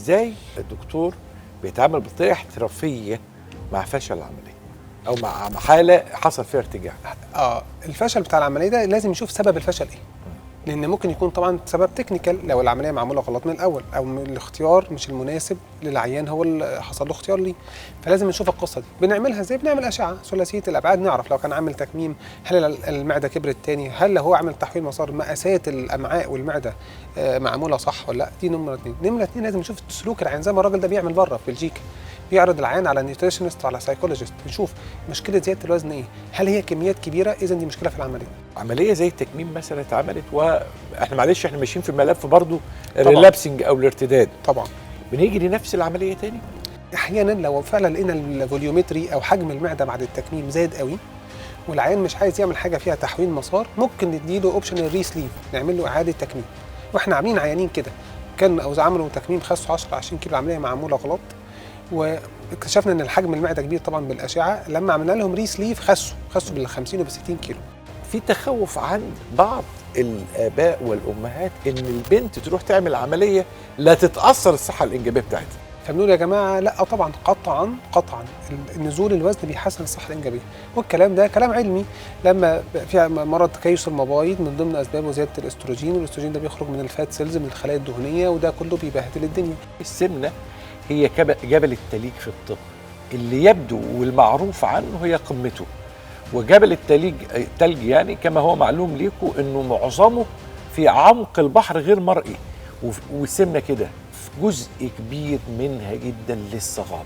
ازاي الدكتور بيتعامل بطريقة احترافية مع فشل العملية او مع حاله حصل فيها ارتجاع؟ الفشل بتاع العملية ده لازم نشوف سبب الفشل ايه، لان ممكن يكون طبعا سبب technical، لو العملية معمولة غلط من الاول او من الاختيار مش المناسب للعيان هو اللي حصل له اختيار ليه. فلازم نشوف القصة دي. بنعملها ازاي؟ بنعمل اشعه ثلاثية الابعاد، نعرف لو كان عامل تكميم هل المعدة كبرت تاني، هل لو هو عامل تحويل مسار مقاسات الامعاء والمعده معمولة صح ولا لا. دي نمره اتنين. نمره اتنين لازم نشوف سلوك العيان، زي ما الراجل ده بيعمل بره في بلجيكا، بيعرض العيان على nutritionist وعلى psychologist، نشوف مشكلة زيادة الوزن ايه، هل هي كميات كبيرة؟ اذا دي مشكلة في العملية. عملية زي التكميم مثلا اتعملت، واحنا معلش احنا ماشيين في ملف برضو ال relapsing او الارتداد. طبعا بنيجي لنفس العملية تاني احيانا لو فعلا لقينا ال volumetry او حجم المعدة بعد التكميم زاد قوي والعيان مش عايز يعمل حاجة فيها تحويل مسار، ممكن نديله option ال re-sleeve، نعمل له اعاده تكميم. واحنا عاملين عيانين كده كان او عملوا تكميم خسوا 10 20 كيلو، العملية معمولة غلط، واكتشفنا ان الحجم المعدة كبير طبعا بالاشعه، لما عملنا لهم re-sleeve خسوا بال 50 وبال 60 كيلو. في تخوف عند بعض الاباء والامهات ان البنت تروح تعمل عملية لا تتاثر الصحة الانجابيه بتاعتها. فبنقول يا جماعة لا طبعا، قطعا قطعا نزول الوزن بيحسن الصحة الانجابيه، والكلام ده كلام علمي. لما في مرض تكيس المبايض من ضمن اسبابه زيادة الاستروجين، والاستروجين ده بيخرج من ال fat cells من الخلايا الدهنية، وده كله بيبهدل الدنيا. السمنة هي جبل التليج في الطب، اللي يبدو والمعروف عنه هي قمته. وجبل التلج يعني كما هو معلوم ليكم انه معظمه في عمق البحر غير مرئي، والسمنه كده جزء كبير منها جدا لسه غامض.